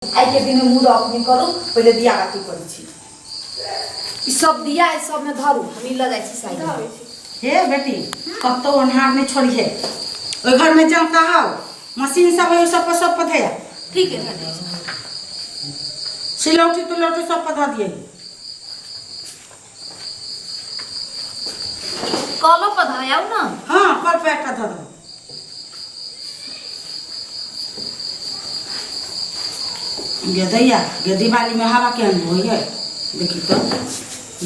आइके दिन mood off नहि करू, पहिले दिया बाती करै छी। ई सब दिया ई सबमे धरू, हम ई लऽ जाइ छी साइड। हे बेटी, कतौ अन्हार नहि छोड़िहे। ओहि घरमे जनता हौ, मशीन सब है, ओहि सब पर सब पर धैया। ठीक है, धऽ दै छी। सिलौटी तिलौटी सब पर धऽ दियै। कलो पर धऽ आउ ने। हाँ, कल पर एकटा धऽ दो। गे दैया गे, दिवाली में हवा केहन होइए देखी तो,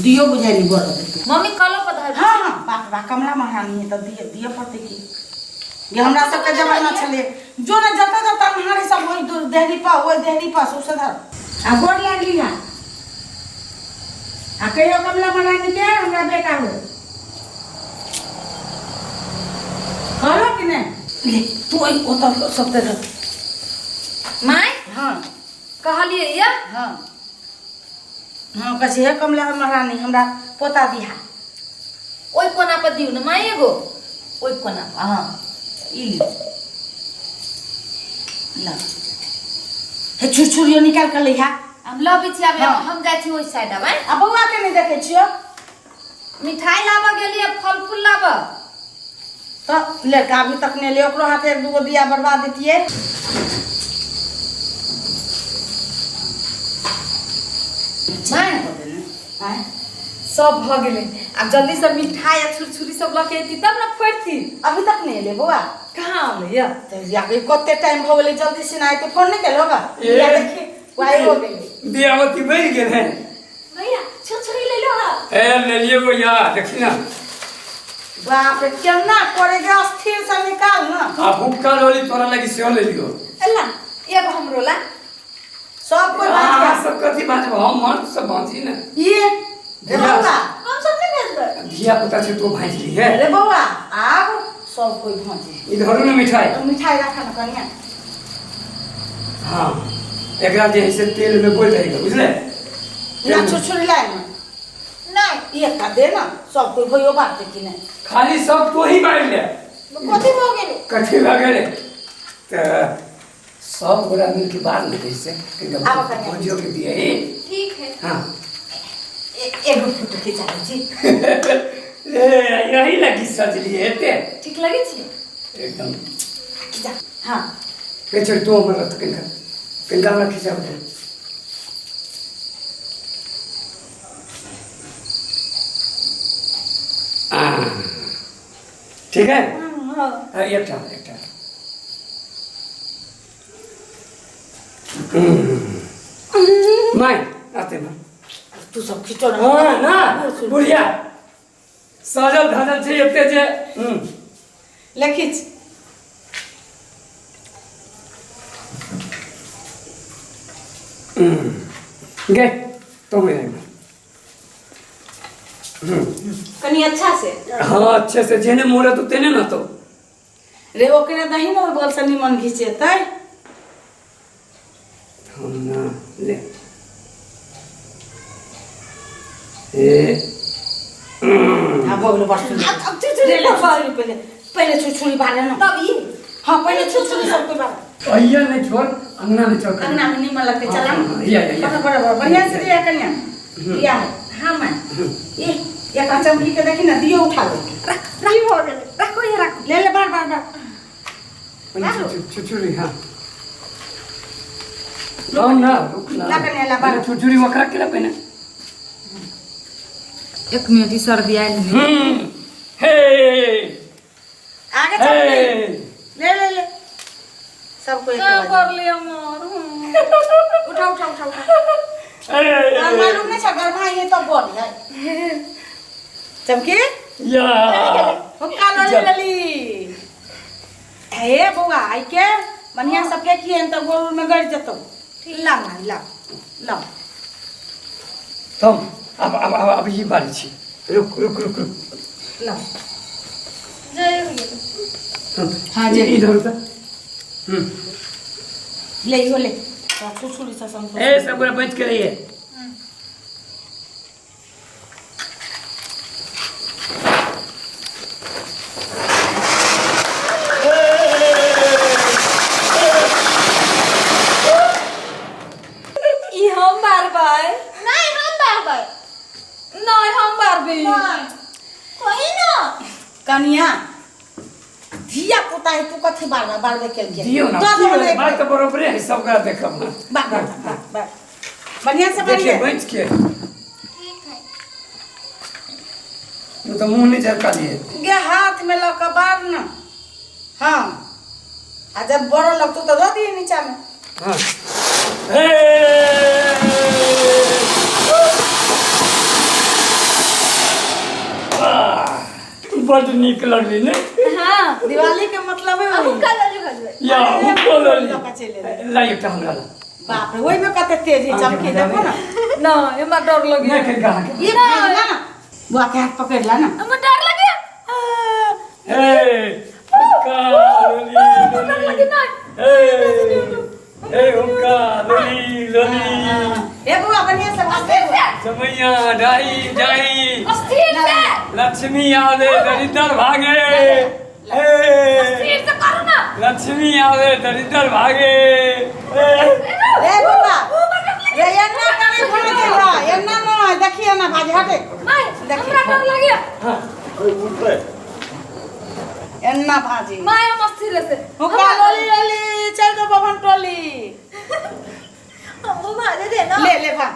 दियो बुझाइ नहि बड़ देतै। मम्मी, कलो पर धऽ। हाँ हाँ, बाप बा, कमला महारानी है तऽ दिए दिए पड़तै की गे। हमरा सबके जमाना छलै जो ने, जतऽ जतऽ अन्हारी सब ओहि देहरी पर, ओहि देहरी पर सौंसे धर। आ गोर लागली हा, आ कहियो कमला महारानी के हमरा बेटा हो। कहलो कि नहि ले तू ओहि ओतऽ सब तरह। माय। हाँ। कहलियै या। हाँ हाँ, कहै छै हे कमला महारानी, हमरा पोता दिहा। ओहि कोना पर दियौ ने माय, एगो ओहि कोना पर। हाँ, ई लियौ ल, हे छुरछुरियो निकाल कऽ लैहा। हम लबै छी आब। हाँ। हम जाइ छी ओहि साइड आब आँय। आ बौआ के नहि देखै छियौ? मिठाई लाबऽ गेलियै, फल फूल लाबऽ। तऽ लड़का अभी तक नहि ले, ओकरो हाथे एक दूगो दिया बर्बाद देतियै। माय। आँय? सब भऽ गेलै, आब जल्दी से मिठाई आ छुरछुरी सब लऽ के एती तब ने फोड़ती। अभी तक नहि एलै बौआ? कहाँ अलै या? तऽ या कते टाइम भऽ गेलै, जल्दी से नहि आयते, फोन नहि केलहो बा? ए। या देखी, वाई हो गेलै। दियावती बढ़ि गेल है। भैया, छुरछुरी ले लो। ए लेलिए भैया, देखी ना। बाप रे, केना करे गे, अस्थिर से निकाल ना। आ भूखा लोली तोरा लगी सेहो ले लियो। अल्लाह, एगो हमरो ला। सब कोई अहाँ बात सब कथी बाजब, हम मर्द सब बाँची ने। ये रे बौआ, हम सब नहीं भेजबै। धिया पुता छै तो भाँजि ली है। रे बौआ, आब सब कोई भाँजी। ई धरू ने मिठाई। तो मिठाई राखा ना कनिया। हाँ, एकरा जे है से तेल में गोल रहेगा, बुझले? ना छुरछुरी लाए ना? नहीं। एक का दे ना, सब कोई भइयो बात कि नहीं। खाली सब तो ही बाढ़ ले। कथी भऽ गेलै? कथी भऽ गेलै तऽ सब गोरा मिल के बाहर निकल से आब कनिया। भौजियो के दिए ही। ठीक है। हाँ। एगो फोटो खिचा लै छी। ए यही लगी सजली हेते। ठीक लगै छै। एकदम। खिचा। हाँ। ए छोड़, तू हमर रथ किनका किनका हमरा खिचा दे। ठीक है। हाँ। हाँ, एकटा एकटा माय आते माय। तू सब खिचो ना। हाँ ना बुढ़िया सजल धजल छै एते जे ले खींच। गे तो मैं कनी अच्छा से। हाँ, अच्छे से, जेने मोड़ा तो तेने ना तो। रे ओकरे दही ने, ओहि बगल से निमन घिचेतै। हम ना ले ए। आ भऽ गेलै, बड़ सुन्दर। अब छुरछुरी। ले ले छुरछुरी, पहिले पहिले छुरछुरी बारे ना। तब ई। हाँ, पहिले छुरछुरी सब कोई बारे। अइया नहीं छोड़, अंगना में चल। अंगना में निमन लगतै, चला। हाँ, हाँ, या, या, या। बड़ा बड़ा बड़ा बढ़िया से दिया कन्या दिया है। हाँ मैं ए एक चमकी के देखी ना, दियो उठा ले। की भऽ गेलै? राखो, ये राखो। ले ले, बार बार बार। छुरछुरी, हाँ लाओ ना, रुक ना। ला कन्या, ला बार। छुरछुरी वकरा के ला पहने। एक मिनट, ई सर्दी आयल। हे। आगे हे। चमकी ले ले ले, सबको एक क्या बार। कर लिया मोर? उठा उठा उठा उठा। ए। मालूम नहीं छ गरमा ये तो बोल है चमकी। या। हुक्का लली लली। हे बौआ, आई के बढ़िया से फेंकिए तो गोल में गड़ जतो। ला माई, ला ला। तुम अब अब अब अब ये बारी छी, रुक रुक रुक रुक। ला। जय हो गेलै। हाँ, जे। इधर उधर। ले इहो ले, तो छुछुरी से संतोष। ए, सब गोरा बच के रहिए। हम बारबै। नहीं, हम बारबै। नहीं, हम बारबै। नहीं, कोई ना। कनिया, धिया पुता है, तू कथी बार बार बारबे केलकै? दियौ ना। दऽ दहो ने एक बात बेर। तऽ बरोबरे है, सब गोरा देखब ना। बार बार बार बार बढ़िया से देखिए बारिए। बच के। ठीक है। तू तऽ मुँह नहीं झरका लिए। गे, हाथ में लऽ कऽ बार ना। हाँ, आ जब बड़ो लगतौ तऽ दऽ दिहे नीचा में। हाँ, हे बड नीक लगली ने? हाँ। दिवाली के मतलब है अब वही। कल लू खजबै। या हुक्को लली। लऽ कऽ चलि एबै। लाई एकटा हमरा ला। बाप रे, ओहिमे कते तेज है, चमके देखो ना। नहीं, हमरा डर लगे। नहीं कहीं कहाँ के। ये ला ना, बुआ के हाथ पकड़ ला ना। हमरा डर लगे। ए हुक्का लोली। डर लोली। लगे ना। ए ए हुक्का लोली लोली। ए बुआ, बढ़िया से भाग दे। समैया ढाई ढाई। अस्थिर से। लक्ष्मी आवे दरिद्र भागे, ए। अस्थिर से करू ना। लक्ष्मी आवे दरिद्र भागे, ए। रे बुआ रे, एन्ना करी भागे हा, एन्ना न देखिए ना, भाजे हटे। नहीं, हमरा डर लगे। हाँ। एन्ना भाजे। माय, हम अस्थिर से। हुक्का लोली लोली, चल दो बभन टोली। हमको भाजे दे ना। ले ले भा।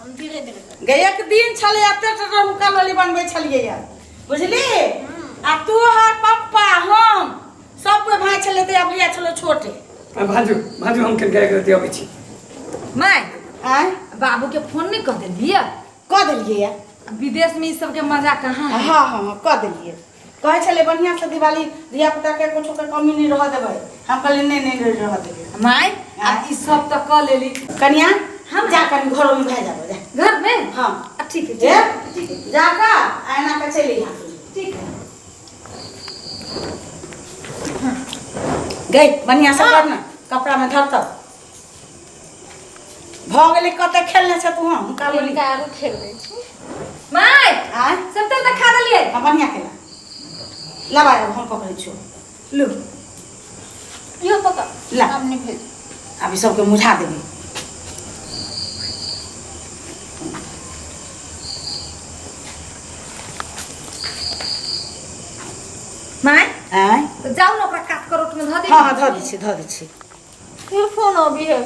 हम धीरे धीरे कर। गे, एक दिन छलै एते टटा हुक्का लोली बनबै छलियै यार, बुझली? आ तू हर पप्पा हम सब कोई भाई छलै तऽ भैया छलै छोटे। भाजू भाजू, हम कनि गाय के अबै छी। माय। आँय? बाबू के फोन नहीं कर देलियै? कऽ देलियै यार। विदेश में ई सबके मजा कहाँ है? हाँ हाँ हाँ, कऽ देलियै। कहै छलै बढ़िआँ से दिवाली, धिया पुताके कुछो के कमी नहि रहऽ देबै। हम कहलियै नहि, नहि रहऽ देबै। माय, आब ई सब तऽ कऽ लेली। कनिया, हम जा, कनि घरोमे भए जाबो, जा। घर में? हाँ। आ, ठीक है। ए ठीक है। जा कऽ आ एना कऽ चलि अइहा। ठीक है। गई, बढ़िआँ से कर ने, कपड़ामे धर। तब भऽ गेलै। कते खेलने छ तू? हुनका बोली। हिनका आरो खेल दै छी। माय। आँय? सब तऽ खा देलियै। हाँ, बढ़िआँ केला। लाबा, आब हम पकड़ै छियौ। लू। इहो पकड़। ला। आब नहि भेज। आब ई सबके मुझा देबै। माय। आँय? तऽ जाउ ने, ओकरा काट करोट में धऽ दे। हाँ हाँ, धऽ दै छियै, धऽ दै छियै। फिर फोन अभी है।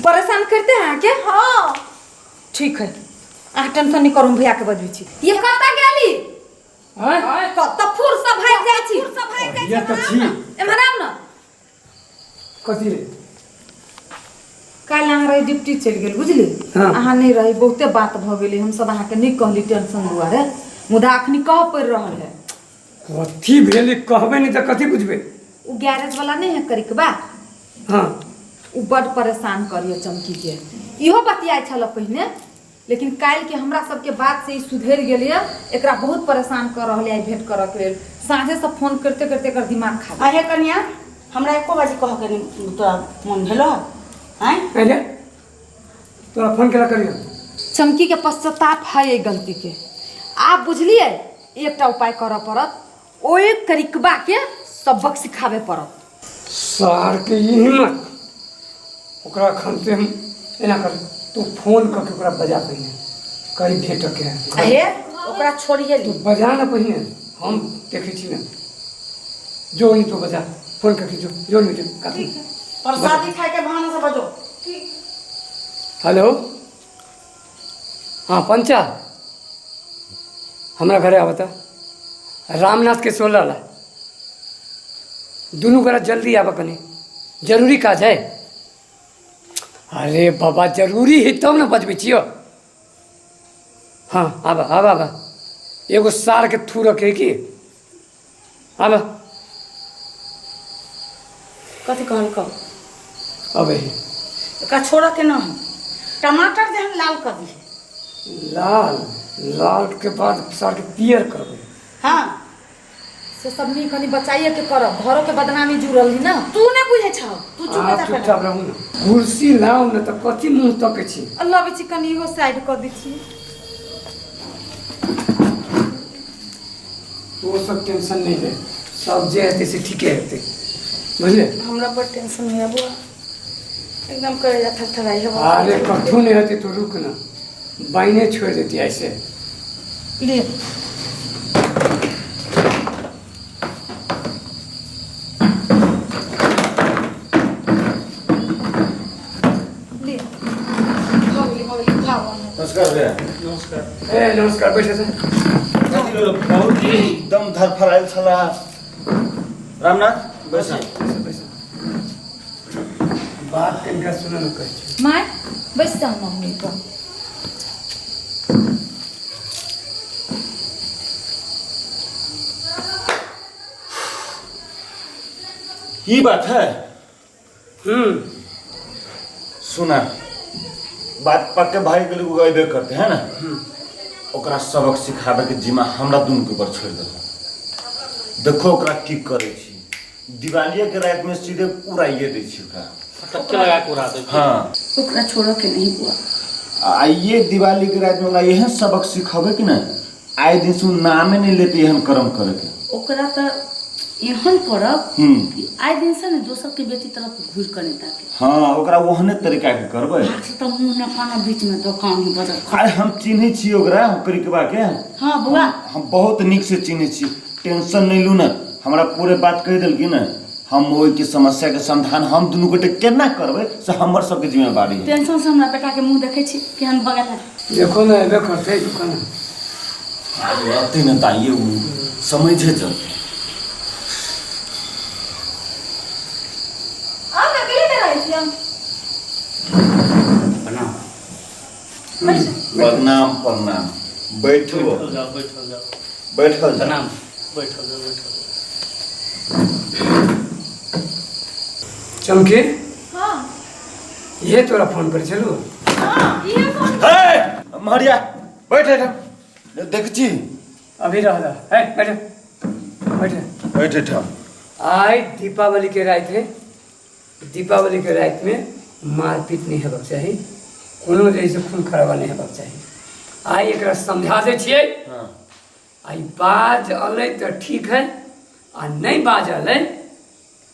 परेशान करते हैं अहाँके? हाँ। ठीक है, अहाँ टेंशन नहीं करू, भैया के बजबै छी। ये कतऽ गेली? आँय? कतऽ फुर सब भागि जाइ छी, फुर सब भागि जाइ छी। ये तऽ छी। एम्हर आउ ने। कथी रे? काल्हि अहाँ रही, ड्यूटी चलि गेल, बुझली? हाँ। अहाँ नहि रही, बहुते बात भऽ गेलै। हमसब अहाँके नहि कहली टेंशन दुआरे, मुदा अखनी कहऽ पड़ि रहल है। कथी भेलै? कहबै नहि तऽ कथी बुझबै? ओ गैरेज वाला नहि है करिकबा? हाँ। ओ बड परेशान करिए चमकीके। इहो बतियाइ छल पहिने, लेकिन काल्हिके हमरा सबके बात से ई सुधरि गेलैए। एकरा बहुत परेशान कऽ रहल है। भेंट करऽके लेल साँझेसँ फोन करिते करिते एकर दिमाग खा गेल। आहे कनिया, हमरा एको बाजी कहके नहि तोरा मन भेलो? आँय? अरे, तोरा फोन केला करियो। चमकीके पश्चाताप है एहि गलतीके आब, बुझलियै? एकटा उपाय करऽ पड़त, ओहि करिकबाके सबक सिखाबे पड़त। सारके ई हिम्मत! ओकरा खनते हम एना कर, तू फोन कऽ के ओकरा बजा पहिने, कहीं भेटके है। अहे, ओकरा छोड़िए तू ली। बजा ना पहिने, हम देखै छी ने। जो नहीं तो बजा फोन करके, जो जो नहीं जो काटू। प्रसादी खाए के बहाना से बजो। हेलो, हाँ पंचा, हमरा घरे आवता, रामनाथ के 16 ला। दुनू गोरा जल्दी आबऽ, कनी जरूरी काज है। अरे बाबा, जरूरी है तब ने बजबै छियौ। हाँ, आबऽ आबऽ आबऽ। एगो सारके थू रखे की, आबऽ। कथी कहलकौ? अबै। ओकरा छोड़ऽ के न है, टमाटर जेहन लाल कऽ दिहे। लाल लाल के बाद सारके पियर करबै। हाँ। से सब नहीं, कनी बचाइए के करब, घरों के बदनामी जुड़ल है ना। तू नहि बुझै छौ, तू चुप आब जा। चुपचाप रहू ने, कुर्सी लाउ ने, तऽ कथी मुँह तकै छी? लबै छी, कनी इहो साइड कऽ दै छी। तो सब टेंशन नहीं ले, सब जे हेतै से ठीके हेतै, बुझले? हमरा बड़ टेंशन होइया बुआ। एकदम करे जा थरथराई है। अरे कथू नहीं होती, तू रुक ना, बाइने छोड़ देती ऐसे। ले ले खाओ। नमस्कार भैया। नमस्कार। ए नमस्कार, बैठे से। बहुत एकदम धरफरायल छला। रामनाथ बैस। बैस, बात कनिका सुन न कहै छी। My बैस जाउ न हमनी पर। ई बात है। सुना बात पक्के भाई के लोग अबे करते है ना, ओकरा सबक सिखाबे के जिम्मा हमरा दुनू के ऊपर छोड़ देलक। देखो ओकरा की करे छी, दिवालिये के रात में सीधे उड़ाइए दै छी ओकरा, फटक्के लगा के उड़ा दै। हाँ ओकरा छोड़ के नहीं बुआ। आ ये दिवाली के रात में ओकरा एहन सबक सिखाबे कि ना आए दिन से नामे नहीं लेते एहन कर्म करे के। ओकरा त एहन करब कि आए दिन से ने दोसर के बेटी तरफ घूर के नहीं ताके। हाँ ओकरा ओहने तरीका के करबै। भाग से त मुंह न काना बीच में दोकान ही बदल। अरे हम चिन्है छी ओकरा करिकबा के। हाँ बुआ हम बहुत नीक से चिन्है छी, टेंशन नहीं लू ना। हमरा पूरे बात कहि देलखिन ना, हम ओहि के समस्या के समाधान हम दुनू गोटे केना करबै से हमर सबके जिम्मेवारी है। टेंशन से हमरा बेटा के मुंह देखै छी केहन भऽ गेल है। देखो ना एबे करतै दुकान। अरे अते न ताइए उ समझे चल। आउ ना अकेले में रहै छी हम। प्रणाम प्रणाम प्रणाम। बैठो बैठल जाओ, बैठल जाओ, बैठल जाओ। प्रणाम, बैठल जाओ, बैठल जाओ। चमकी हाँ ये तोरा फोन कर चलू। हाँ ये फोन। हे मरिया बैठ एठाम, देख छी अभी रह दा। हे बैठ बैठ बैठ एठाम। आइ दीपावली के रात है, दीपावली के रात में मारपीट नहीं हेबाक चाही, कोनो जैसे खून खराबा नहीं हेबाक चाही। आइ एकरा समझा दै छियै। हाँ आइ बाज अलै तऽ ठीक है, आ नहीं बाज अलै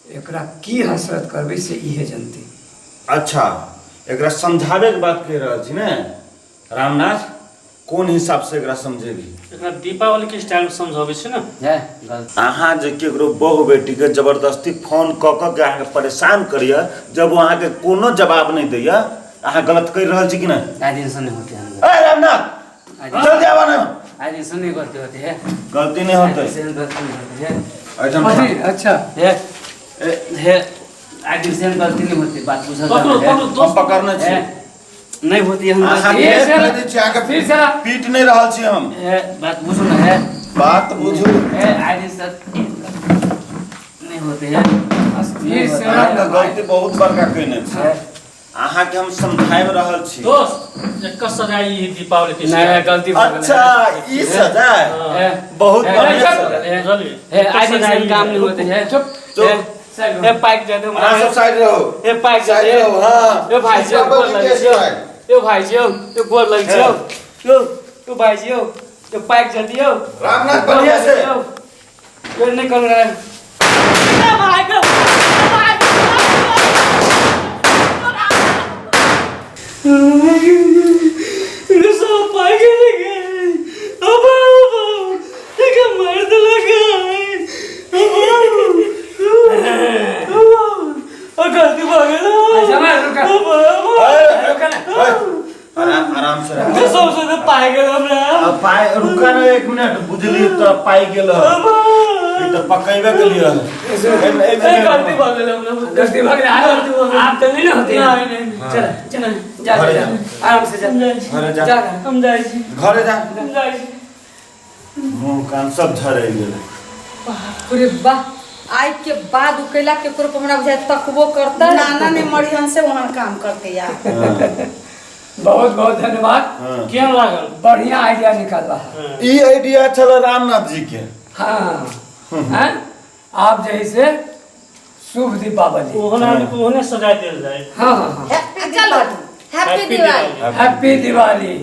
एकरा की हसरत करबै से इहे जनते। अच्छा एकरा समझाबे के बात कहि रहल छी ने रामनाथ, कोन हिसाब से एकरा समझेबी? एकरा दीपावली के स्टाइल में समझाबै छै ना। है गलत। अहाँ जे केकरो बहु बेटी के जबरदस्ती फोन कऽ कऽ के अहाँके परेशान करिय, जब ओ अहाँके कोनो जवाब नहीं दैया, अहाँ गलत करि रहल छी कि नहीं? आए दिन से नहीं होते हैं। ए रामनाथ जल्दी आवा ना। आए दिन से नहीं गलती होती है, गलती नहीं होते। आए दिन से गलती नहीं होती है। एहिठाम अथी, अच्छा हे हे आए दिन से गलती नहीं होती, बात पूछा पकड़ो पकड़ो हम दोस्त, पकड़ने छी। नहीं होती है हम अहाँ गलती। के ये कह दै छी, अहाँके फिर से पीट नहीं रहल छी हम। हे बात पूछू ना है, बात बुझू। हे आए दिन से नहीं होते है। अस्थिर से अहाँके गलती बहुत बड़का कयने छी, अहाँके हम समझाबि रहल छी। दोस्त एकर सजाय ई दीपावली के नहीं स्टाइल। गलती भऽ गेलै। अच्छा ई सजा हे बहुत हे, बढ़िया हे, सजा। हे, बुझलियै? हे आए दिन से काम नहीं होते है। चुप चुप। हे हे पाइक जाते अहाँ सब साइड रहो, हे पाइक साइड जाते रहो। हाँ ए भाई जी, गोर लगै छियौ। ए भाई जी, ए गोर लगै छियौ। यौ यौ भाई जी, यौ ए पाइक जल्दी यौ। रामनाथ बढ़िया से। यो नहीं करू रे। ए भाई गो, भाई गो। सब पाइक लगे। अब अब एक मर्द लगे। अब गलती भऽ गेल। अच्छा, मैं रुका। अब अब रुका ना। आराम आराम से रहो। सबसे तो पाइ गेल हमरा। अब पाइ रुका ना एक मिनट, बुझली तो पाइ गेल ई तो पकैबे के लिए। ए गलती भऽ गेल हमरा। गलती भऽ गेलै। आप तऽ नहीं ना होते। नहीं, नहीं। चल चल जा घरे जा जा। आराम से जा। हम जाइ छी, घरे जा, जा हम जाइ छी, घरे जा। हम जाइ छी। मुंह कान सब झरे गेल। बाप रे वाह, आइ के बाद उ कैला केकरो पर हमरा बुझाय तकबो करतै। नाना ने मरिहन से वहाँ काम करते यार। बहुत बहुत धन्यवाद। केहन लागल? बढ़िया आइडिया निकालला है। ई आइडिया छल रामनाथ जी के। हाँ हैं? आप जैसे शुभ दीपावली। ओहन आदमी के ओहने सजाय देल जाय। हाँ हाँ हाँ चलो हैप्पी दिवाली। हैप्पी दिवाली।